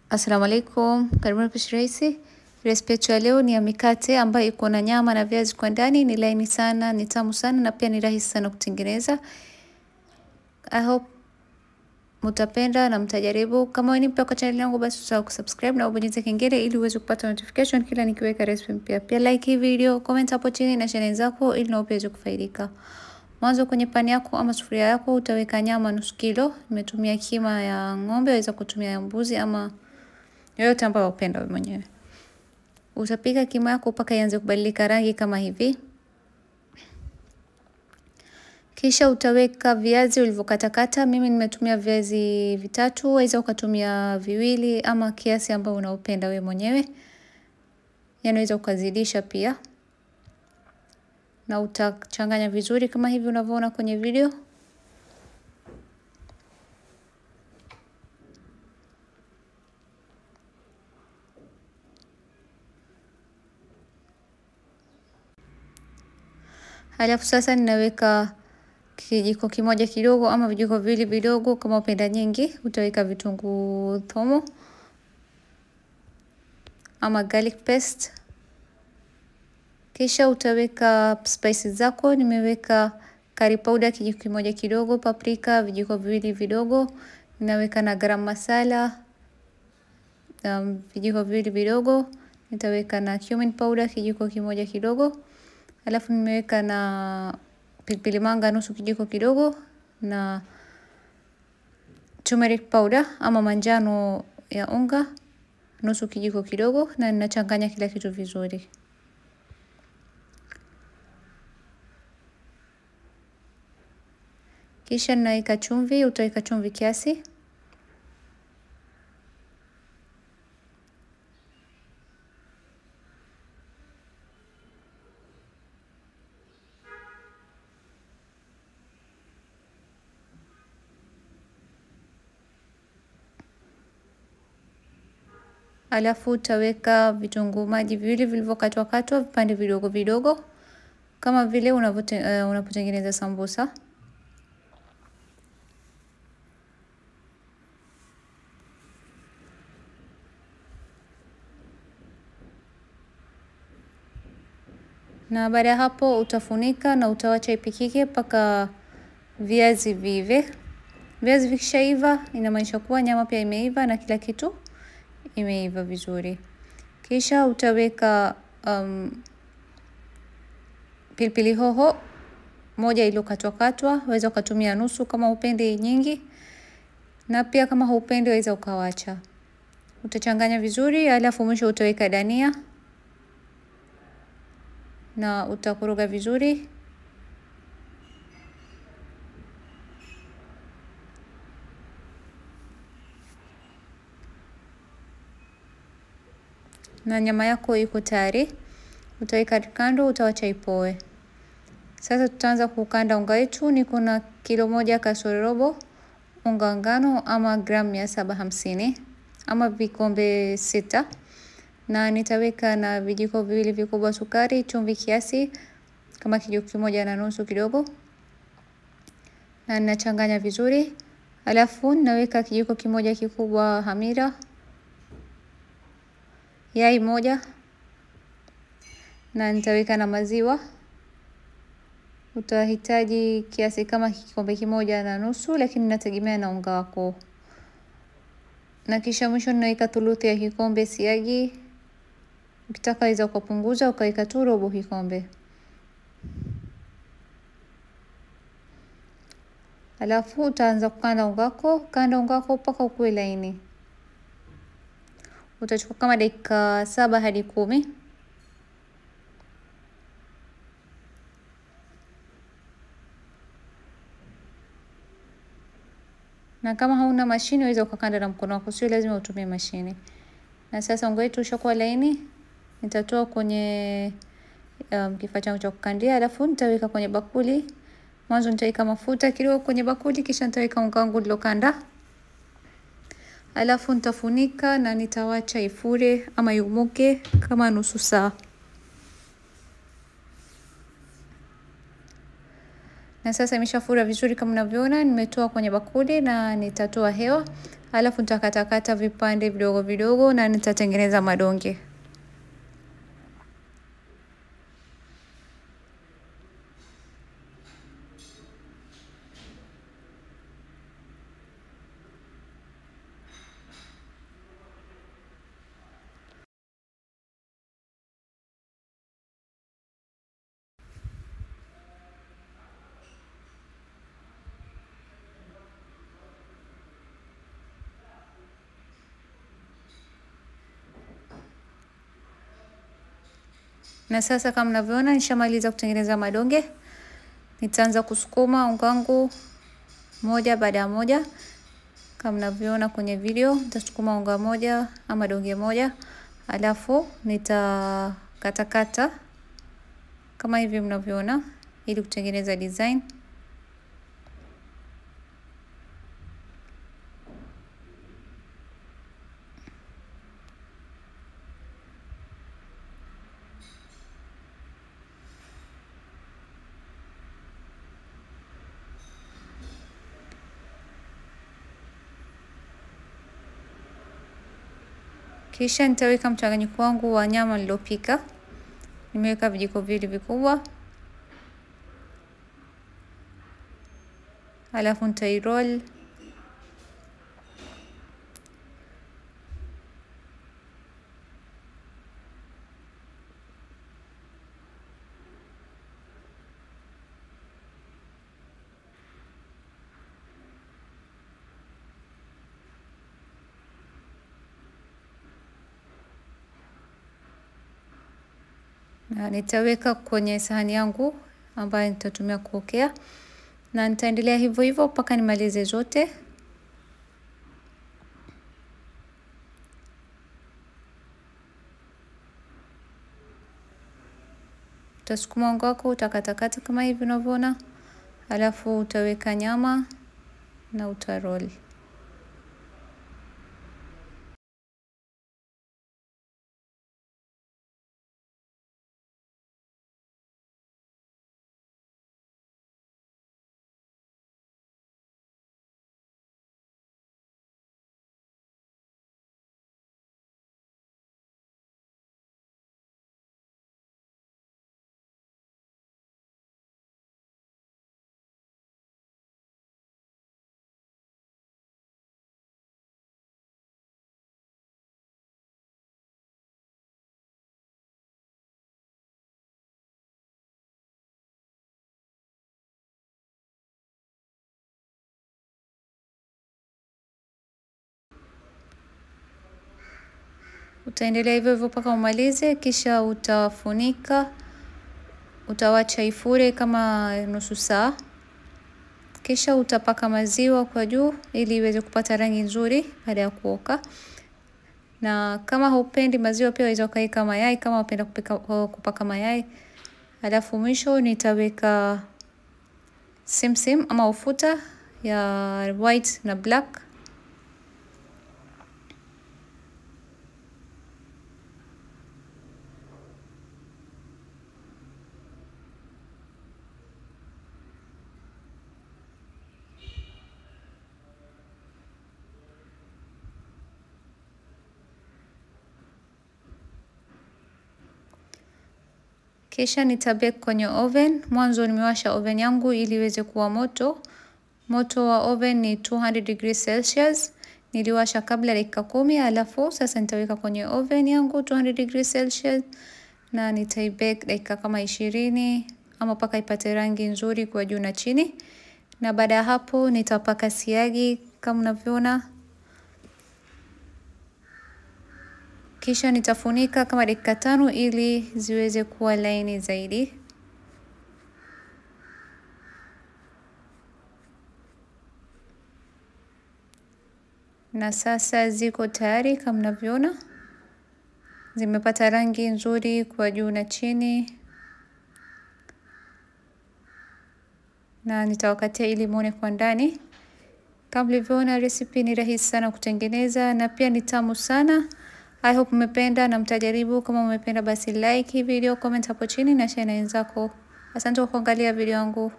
Assalamu alaikum, karibuni Pishi Rahisi. Recipe yetu ya leo ni ya mikate ambayo iko na nyama na viazi kwa ndani. Ni laini sana, ni tamu sana na pia ni rahisi sana kutengeneza. I hope mtapenda na mtajaribu. Kama wewe ni mpya kwa channel yangu, basi usisahau kusubscribe na ubonyeze kengele ili uweze kupata notification kila nikiweka recipe mpya. Pia like hii video, comment hapo chini na share zako ili na uweze kufaidika. Mwanzo kwenye pani yako ama sufuria yako utaweka nyama nusu kilo. Nimetumia kima ya ng'ombe, waweza kutumia ya mbuzi ama yoyote ambayo unapenda wewe mwenyewe. Utapika kima yako mpaka ianze kubadilika rangi kama hivi. Kisha utaweka viazi ulivyokatakata. Mimi nimetumia viazi vitatu, waweza ukatumia viwili ama kiasi ambao unaupenda wewe mwenyewe. Yanaweza ukazidisha pia. Na utachanganya vizuri kama hivi unavyoona kwenye video. Halafu sasa ninaweka kijiko kimoja kidogo ama vijiko viwili vidogo, kama upenda nyingi utaweka vitunguu thomo ama garlic paste. Kisha utaweka spices zako. Nimeweka curry powder kijiko kimoja kidogo, paprika vijiko viwili vidogo, ninaweka na garam masala vijiko viwili vidogo, nitaweka na cumin powder kijiko kimoja kidogo. Alafu nimeweka na pilipili manga nusu kijiko kidogo na turmeric powder ama manjano ya unga nusu kijiko kidogo, na ninachanganya kila kitu vizuri. Kisha ninaweka chumvi, utaweka chumvi kiasi. Alafu utaweka vitunguu maji viwili vilivyokatwa katwa vipande vidogo vidogo kama vile unapotengeneza sambusa. Na baada ya hapo utafunika na utawacha ipikike mpaka viazi viive. Viazi vikishaiva inamaanisha kuwa nyama pia imeiva na kila kitu imeiva vizuri. Kisha utaweka pilipili hoho moja iliyokatwa katwa, waweza ukatumia nusu kama upendi nyingi, na pia kama hupendi waweza ukawacha. Utachanganya vizuri, alafu mwisho utaweka dania na utakoroga vizuri. Na nyama yako iko tayari. Utaweka kando, utawacha ipoe. Sasa tutaanza kukanda unga wetu. Niko na kilo 1 kasoro robo unga ngano ama gramu 750 ama vikombe 6, na nitaweka na vijiko viwili vikubwa sukari, chumvi kiasi kama kijiko 1.5 kidogo, na ninachanganya vizuri. Alafu naweka kijiko kimoja kikubwa hamira, yai moja, na nitaweka na maziwa. Utahitaji kiasi kama kikombe 1.5, lakini inategemea na unga wako. Na kisha mwisho ninaweka thuluthi ya kikombe siagi. Ukitaka waweza ukapunguza ukaweka tu robo kikombe. Alafu utaanza kukanda unga wako, kanda unga wako mpaka ukue laini. Utachukua kama dakika 7 hadi 10. Na kama hauna mashine unaweza ukakanda na mkono wako, sio lazima utumie mashine. Na sasa unga wetu ushakuwa laini, nitatoa kwenye kifaa changu cha kukandia, alafu nitaweka kwenye bakuli. Mwanzo nitaweka mafuta kidogo kwenye bakuli, kisha nitaweka unga wangu nilokanda. Alafu nitafunika na nitawacha ifure ama iumuke kama nusu saa. Na sasa imeshafura vizuri kama mnavyoona. Nimetoa kwenye bakuli na nitatoa hewa. Alafu nitakatakata vipande vidogo vidogo na nitatengeneza madonge. Na sasa kama mnavyoona nishamaliza kutengeneza madonge. Nitaanza kusukuma unga wangu moja baada ya moja. Kama mnavyoona kwenye video, nitasukuma unga moja ama donge moja, alafu nitakatakata kama hivi mnavyoona ili kutengeneza design. Kisha nitaweka mchanganyiko wangu wa nyama nilopika. Nimeweka vijiko 2 vikubwa. Alafu nitairoll. Na nitaweka kwenye sahani yangu ambayo nitatumia kuokea, na nitaendelea hivyo hivyo mpaka nimalize zote. Utasukuma unga wako, utakatakata kama hivi unavyoona, alafu utaweka nyama na utaroli. Utaendelea hivyo hivyo mpaka umalize, kisha utafunika, utawacha ifure kama nusu saa. Kisha utapaka maziwa kwa juu ili iweze kupata rangi nzuri baada ya kuoka. Na kama hupendi maziwa pia waweza ukaweka mayai kama unapenda kupaka mayai. Alafu mwisho nitaweka simsim ama ufuta ya white na black. Kisha nitabake kwenye oven. Mwanzo nimewasha oven yangu ili iweze kuwa moto. Moto wa oven ni 200 degrees Celsius. Niliwasha kabla dakika 10, alafu sasa nitaweka kwenye oven yangu 200 degrees Celsius na nitaibake dakika kama 20 ama paka ipate rangi nzuri kwa juu na chini. Na baada ya hapo nitapaka siagi kama mnavyoona. Kisha nitafunika kama dakika 5 ili ziweze kuwa laini zaidi. Na sasa ziko tayari kama mnavyoona. Zimepata rangi nzuri kwa juu na chini. Na nitawakatia ili muone kwa ndani. Kama mlivyoona, recipe ni rahisi sana kutengeneza na pia ni tamu sana. I hope mmependa na mtajaribu. Kama umependa basi like hii video, comment hapo chini na share na wenzako. Asante kwa kuangalia video yangu.